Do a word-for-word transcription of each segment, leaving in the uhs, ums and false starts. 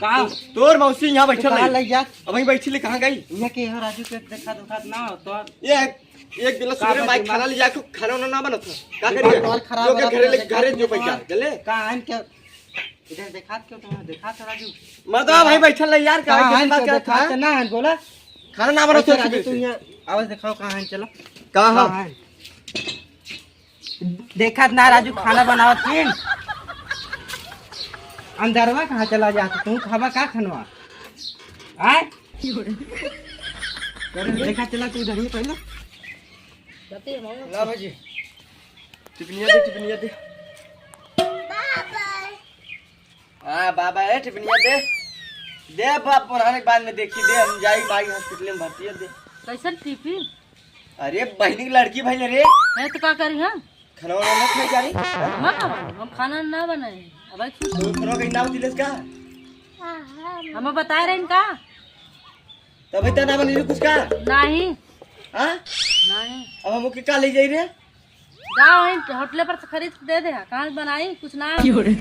का? तोर मौसी यहाँ बैठल कहाँ रही। लइ जात? अब वहीं बैठी ले, कहाँ गई? इहाँ के यहाँ राजू के देखात उखात ना हो तो। ये एक, एक गिलास का सुबह बात माई है, खाना ले जाके खाना वाना ना बनत है। का करिए? दिमाग खराब जो के हो घरे रहा ले, है, घरे जो पैसा, चले? का आन के इधर देखात क्यों तुम्हें? देखात है राजू। मर्दवा भाई बैठल रही यार, का कहाँ के आन बात के क्या देखात था? ना है, बोला। खाना ना बनत अच्छा है राजू, सुबह तू से। यहाँ आवाज देखाओ, कहाँ है, चलो। कहाँ? कहाँ है? देखत ना राजू खाना बनावत हिन। अंदरवा कहाँ चला जात? तू खावा का खनवा? आय? अरे देखा चला तू इधर ही पहले। ला भाजी। टिफिनिया दे, टिफिनिया दे। हाँ बाबा, ए टिफिनिया दे। दे बाप, पढ़ाने के बाद में देखी दे, हम जाई भाई हॉस्पिटल में भर्ती है दे। कैसन टिफिन? अरे बहिनी की लड़की भइल रे। है तो का करी हम? खाना वाना ना खाई जा रही? हम ना खावा, हम खाना ना बनाए। अब भाई खुश तू खाना कहीं ना होती लेस का? हम बताए रहे का? तब इतना ना बनी कुछ का? नहीं। हाँ? नहीं। अब हम ओके का ले जाई रे? जाओ वहीं होटले पर से खरीद के दे दे। कहाँ से बनाई? कुछ ना। क्यों रे?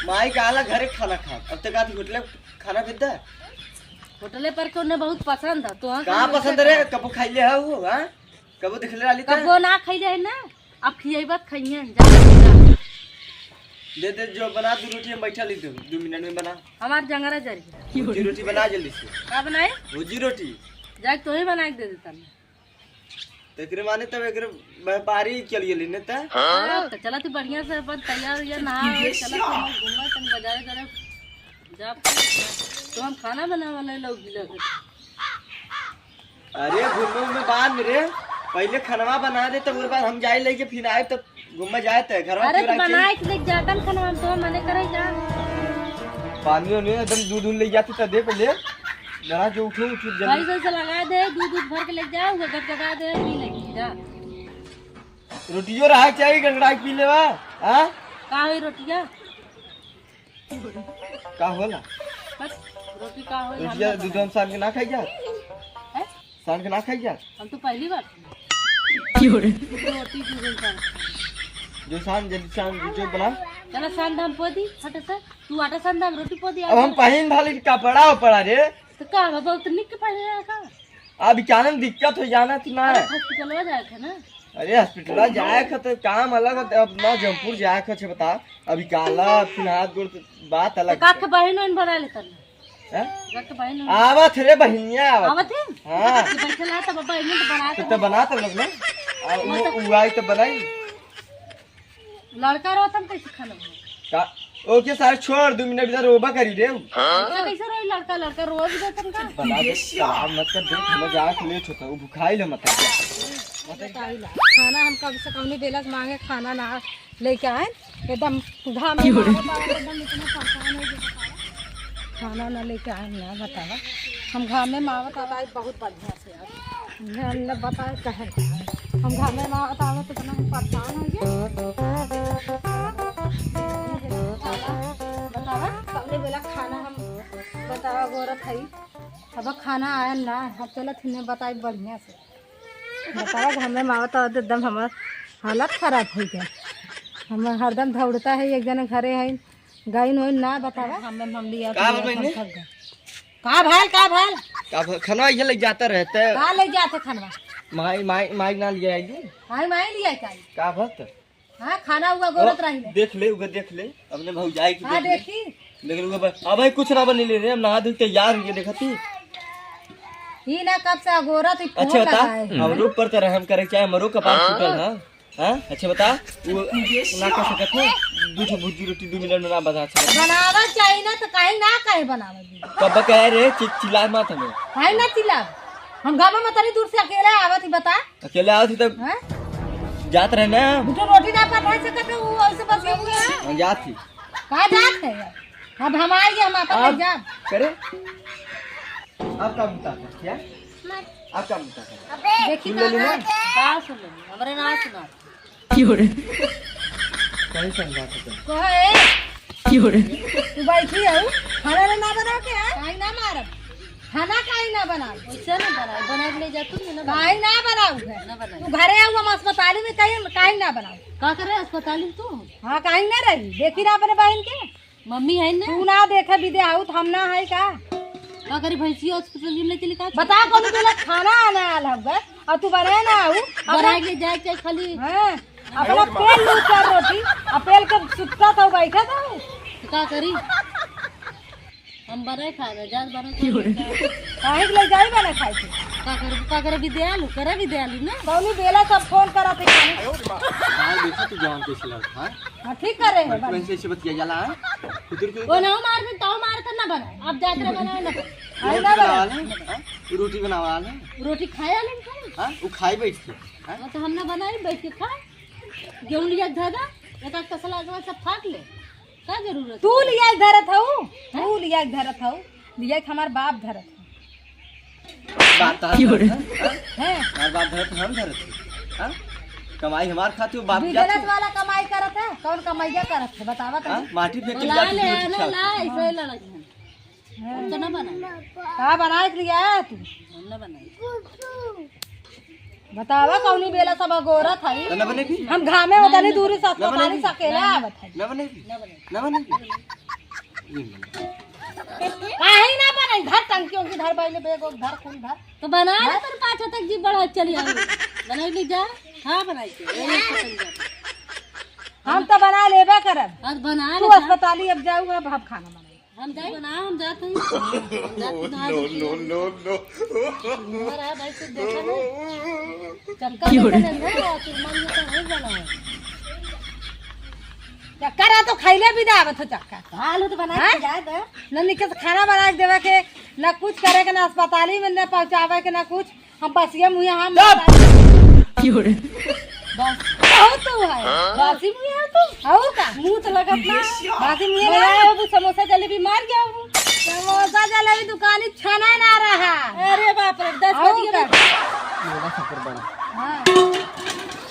माई का आला घरे खाना खा। अब तक आती होटले खाना फिरता है? होटले पर के उन्हें बहुत पसंद है। तो हाँ कहाँ कहाँ पसंद है रे? कबो खाई ले है वो, हाँ? कबो दिखले रहली त? कबो ना खइले है ना, अब खियैबा त खइहें, जा, जा। दे दे, जो बना दू रोटी, हम बैठा ली दू, दू मिनट में बना। हमार जंगरा जरी। भुजी रोटी बना जल्दी से। का बनाई? भुजी रोटी। जाके तोही बना के दे देता मैं। तो एकरे माने तब एकरे व्यापारी चल गेली ने त? हाँ, तो चला तू बढ़िया से अपन तैयार उयार नहा, चला तू हम घूमा, तन बाजारे करे, जा, तो हम खाना बनावे वाले लोग गिला। अरे घूमे उमे बाद में रे, पहिले खनवा बना दे, तब ओकर बाद हम जाए लेके फिर आए, तब घूमे जाए ते घरवा अरे क्यों तो रखे? बनाए के लेके जाता न खनवा, हम तो मने करे जा। पानी ओनी एकदम दूध उध ले जाते त दे पहिले, जरा जो उठो उठो जल्दी। भाई से लगा दे, दूध दूध भर के ले जा, वो गदगदा दे, पी ले जा। रोटियो रहा चाहिए, गड़गड़ा के पी लेवा, हाँ? का होई रोटिया? का होला? बस, रोटी का होई, हम रोटिया ना दूध बनाई। हम सान के ना खाई जा? हैं? सान के ना खाई जा? हम तो पहली बार सुने। क्यों रे? रोटी दूध हम सान। जो सान, जल्दी सान, जो बना। चला सान दाम पो दी, फट से। तू आटा सान दाम, रोटी पो दी, अब हम आटा। पहिन भाली के कपड़ा उपड़ा रे। तो का बाबा, उतनी के पहले आया का? अब क्या ना दिक्कत हो जाना थी ना। अरे, हॉस्पिटलवा जाए थे ना। अरे, हॉस्पिटलवा जाए थे तो काम अलग होता, अब ना जमपुर जाए थे, अच्छा बता। अभी काला, फिर हाथ गोड़ के बात अलग तो का है। के बहिन वहिन बना लेता ना? हैं? का के बहिन वहिन? आवत रे बहिनिया, आवत। आवत है? हाँ। तो बैठल है, तो बाबा, इन्हें तो बना तो, दे। तो बना तो लोग ना। आ, वो, मतलब वो आई तो बनाई। लड़का रोतन कैसे खाना बना? का? ओके सारे छोड़, दो मिनट इधर रोबा करी रे। ऐसे कैसे रोई लड़का? लड़का रोज रोतन का? बता दे, खराब मत कर दे, हम जा के लेट होता, वो भुखाई ले मत कर। बताई ला, खाना हम कब से कौने बेला से मांगे, खाना ना लेके आए, एकदम घाम में क्यों रे? मारत आवत, एकदम इतना परेशान हो गया। खाना ना लेके आए ना, बतावा। हम घाम में मावत आवत, बहुत बढ़िया से। ये हमने बताया कहे, हम घर में ना आवत आवत इतना हम परेशान हो गए। बतावा, सबने बोला खाना हम बतावा गोरत हई, अब खाना आयल ना, हम चलत हिन्ने बताई बढ़िया से। बतावा, घर में आवत आवत एकदम हमार हालत खराब हो गया। हम हरदम दौड़ता है, एक जने घरे है, गइन वइन ना बतावा। हम, हम लिया का के भल बहिनी? हम थक गए। का भल, का भल? का भल? खनवा ये ले जाता रहते। का ले जाते खनवा? माई, माई, माई ना लिया आई। माई, माई लिया आई का? का भल त? हाँ, खाना हुआ गोरत ओ, रही ले। देख ले, उगे देख ले, अपने भौजाई की हाँ, देख ले। देखी। देख ले, उगे बस। अब भाई कुछ ना बनी ले रे, हम नहा धो के तैयार हुए, देखा तू। ई ना कब से अगोरत, ई फोन अच्छा बता, लगाए। हमरो ऊपर त रहम करे, चाहे हमरो कपार हाँ। फूटल, हाँ? हाँ? अच्छा बता, वो ना कर सकत है, दू ठो भुज्जी रोटी दू मिनट में ना बना सकत। बनावल चाहिए ना, तो काहे ना काहे बनावल जी? कब कहे रे, चि-, चिल्ला मत हमें। काहे ना चिल्ला? हम गाँव में तनी दूर से अकेले आवत ही, बता। अकेले आवत ही तब हैं? जात रहे ना। दू ठो रोटी ना पठा सकत है, वो ऐसे बस ये हुआ। हम जात ही। का जात है? अब हम आइए, हम अपन आप जाब। करे? आप का मुताबिक क्या? आप का मुताबिक? देखी सुन ले ना। का सुन ले? हमरे ना सुना। क्यों रे? कहीं समझा सकते हैं। कहो, ए, क्यों रे? तू बैठी है, खाना रे ना बना के, हैं? काहे ना मारब? खाना काहे ना बनाओ? वैसे ना बनाओ, बना के ले जा तू, ना बनाओ। काहे ना बनाओ है? ना बनाओ। तू घरे आऊ, हम अस्पताल में कहीं, काहे ना बनाओ? का करे अस्पताल में तू? हाँ, काहे ना रही? देखी ना अपने बहन के। मम्मी है ना? तू ना देखे बिदे आउत, हम ना है का? का करी, भैंसिया हॉस्पिटल में ले चली का? बता, कौन बेला खाना आना आल हउवे, और तू बनाए ना आऊ। अब बना के जाए के खाली। हाँ, अपना पेल लू चार रोटी, आ पेल के सुत्ता था, बैठा था। तो का करी? हम बने खा रहे, जात बने खा रहे। काहे के ले जाई बने खाए के? का कर, का कर विद्यालु, करे विद्यालु ना। कौनी बेला सब फोन करत है। हाँ, देखा तू जवान कैसे लड़त, हाँ? हाँ, ठीक करे हैं, बस बस। वैसे ऐसे बतिया जाला, हाँ? कुतुर के वो ना मार में ताव मार कर ना बना। अब जात रहे बना ना बना। हाँ, रोटी ना बना। बनावा ले, हाँ? रोटी बनावा ले। रोटी खाया ले खाई। हाँ, वो खाई बैठ के, हाँ? हाँ, तो हम ना बनाई बैठ के खा। गेहूं लिया धागा, एक आध तसला के सब फाट ले। का जरूरत तू है? लिया के धरत हऊ, हैं? तू लिया के धरत हऊ, लिया के हमार बाप धरत हऊ। बाप धरत हऊ, हैं? हैं? हमार बाप धरत हऊ, हम धरत हऊ, हाँ? कमाई हमार खाती हो, बाप जात बिजनेस हो। वाला कमाई करत है, कौन कमाइया करत है, बतावा हाँ? तनी। माटी फेंक के बोला जात ले, हो, आने खाती। ला, ऐसे ही लड़क है। हम तो ना बनाई। का बनाए के लिए आया तू? हम ना बनाई। बतावा, कौनी बेला सब अगोरत हई। तो ना बने भी? हम घामे होता नहीं, दूरी से ना बने अस्पताल भी? से अकेले आवत हई। ना बने भी? ना बने। ना बने भी? ये बने। काहे ना बने? धर टंकियों की, धर बैले बैग, धर कुल धर। तो बना ले, हाँ? तेरे पाछे तक जी बढ़ा चली आई। बनाई ली जा। हाँ, बनाई के। ये नहीं पसंद जाता। हम तो बना लेबे करब। आज बना तू ले जा। अस्पताली अब जाऊ, अब हम खाना बनाई। हम जाई बना, हम जात हई। हम जात हई, नहा लो, लो, लो, लो। हमारा है भाई, कुछ देखा नहीं। चक्का क्यों रे? देखा नहीं, और तुम मन में तो नहीं बना है। चक्का रहा तो खैले भी ना आवत हो चक्का। हाल हो तो बना हाँ? के जाए दे। न निके से खाना बना के देवे के, न कुछ करे के, न अस्पताली में न पहुँचावे के, न कुछ। हम बसिया मुँहे हम चुप! क्यों रे? बस। बहुत तू है। बासी मुँहे है तू? और का? मुँह तो लगत ना। बासी मुँहे ना। मैं वो समोसा जलेबी मार गया हूँ। समोसा जलेबी दुकानी छाना ना रहा। अरे बाप रे, दस और बज गया। का? लोला शक्कर बड़ा। हाँ।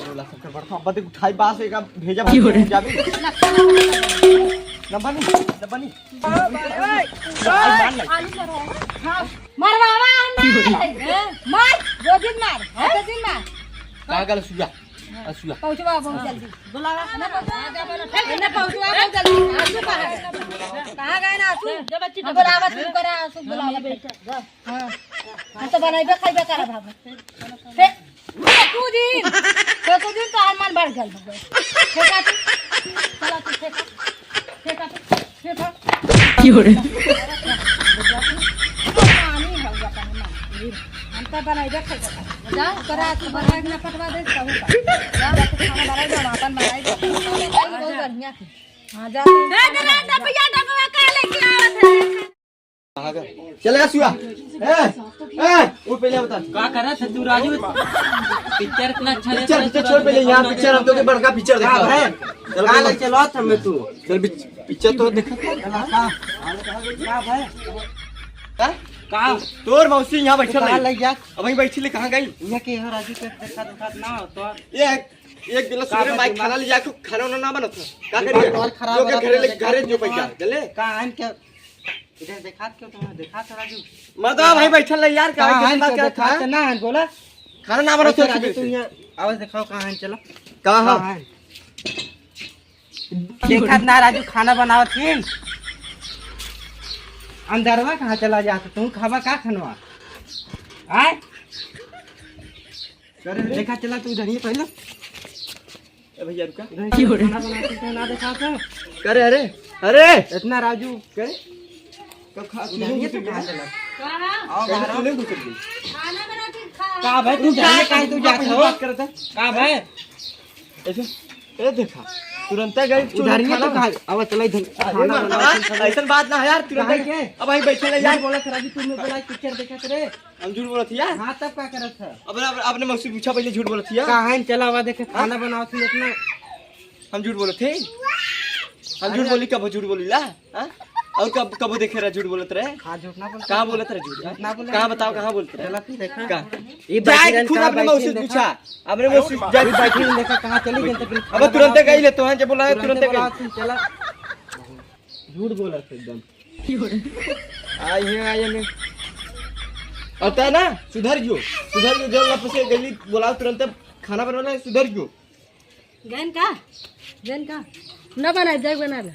लोला शक्कर बड़ा। अब देख उठाई बास एक भेजा क्यों रे? भाई जाबी। ना बनी, ना बनी। हाँ, मरवावा हम ना है। मार, दो दिन मार, हाँ, दो दिन मार। कहाँ गल सुइया? आ, सुइया। पहुँचवा बहुत जल्दी। बुलावा। ना पहुँचवा, ना पहुँचवा बहुत जल्दी। आंसू कहाँ है? कहाँ गए ना आंसू? हम बुलावा, तू करा, आंसू बुलावा। हाँ। हम तो बनाइबे खाइबे करब हम। फे-, फेंकू दिन, फेंकू दिन तो हनुमान बढ़ गल बा। फेंका तू, चला तू फेंका, फेंका तू, फेंका। क्यों रे? पानी है, वो पानी मार। हम तो बनाइबे खाइबे करब। जा, करा तू बनाए के ना पटवा दे, कहूँ का। जा, जा तू खाना बनाई दे, हम अपन बनाई दे। बहुत बढ़िया थी। हाँ, जा। ए, दे, दे, दे, भैया, डबवा का लेके आवत है? चले आ सुआ। ए, ए, वो पहले बता। का करत है तू राजू? पिक्चर इतना अच्छा पिक्चर, रहता है, पिक्चर छोड़ पहले, यहाँ पिक्चर हम तो के बड़का पिक्चर देखा है। चल का भाई। ले चलो हम तू। चल पिच-, पिक्चर तो देखा। चला का? का भाई? हाँ? का? तोर मौसी यहाँ बैठल का नहीं। ले जा? अब वहीं बैठी ले, कहाँ गई? यहाँ के यहाँ राजू के देखा दुखा ना हो तो। ये एक, एक गिलास का सुबह भाई माइक दिमाग खाना ले जाके खाना वाना ना बनत है। का दिमाग करिए? तो और खराब जो के रहता घरे ले, है। घरे जो पैसा, चले? का आन के इधर देखा क्यों तुम्हें देखा था राजू? मर्दवा भाई बैठल है यार, का कहाँ के है बात इनके क्या देखा था? तो ना है, बोला। खाना ना बना अच्छा, तो राजू, तू यहाँ आवाज दिखाओ, कहाँ है, चलो। कहाँ है? कहाँ है? देखा ना राजू, खाना बनावत ही। अंदरवा कहाँ चला जात? तू खावा का खनवा? आय? करे रे। देखा चला तू इधर ही पहले। ए भैया रुका। इधर ही खाना बनाते तो ना देखा था। करे अरे, अरे। इतना राजू। करे? कब खा, इधर ही तो कहाँ चला? कहाँ? आओ कब बाहर आओ। तूने घुस गई? खाना बना के खा। का भाई तू तू जाने का काहे तू तू जात हो? बात करत है? का भाई? ऐसे, ए देखा, तुरंते गई, उधर ही खाना तो बना। कहा, अब चला इधर अरे खाना मामा, बना, ऐसन बात ना है यार, तुरंते काहे के? अब भाई बैठे ले यार। बोला था राजू, तूने बोला पिक्चर देखा करे। हम झूठ बोलत हिया? हाँ, तब का करत है? अपने, अपने, अपने मौसी पूछा पहले, झूठ बोलत हिया? कहाँ चला हुआ देखे, हाँ? खाना बनावत ही इतना। हम झूठ बोलत ही? हम झूठ अरे बोली, कब झूठ बोली ला? हाँ? और कब, कब देखे रहा झूठ बोलत रहे? हाँ, झूठ ना बोलत कहाँ रहे। बोलत रहे झूठ? झूठ ना बोले। कहाँ बताओ, कहाँ बोलत रहे? चला तू देखा। कहाँ? ये जाए बाकी खुद का अपने बाकी मौसी देखा। पूछा, अपने मौसी जाए। ये बाकी देखा, कहाँ चली गई तो फिर अब तुरंते गई ले तो हैं, जब बोला है तुरंते तुरंते गई। बोला, तू चला। झूठ बोलत है एकदम। आई है, आई है। पता है ना, सुधर गयो, सुधर गयो, जब वापस से गली बोलाओ तुरंत खाना बनवाना है, सुधर गयो। गैन का? गैन का? ना बना, जाए बना ले।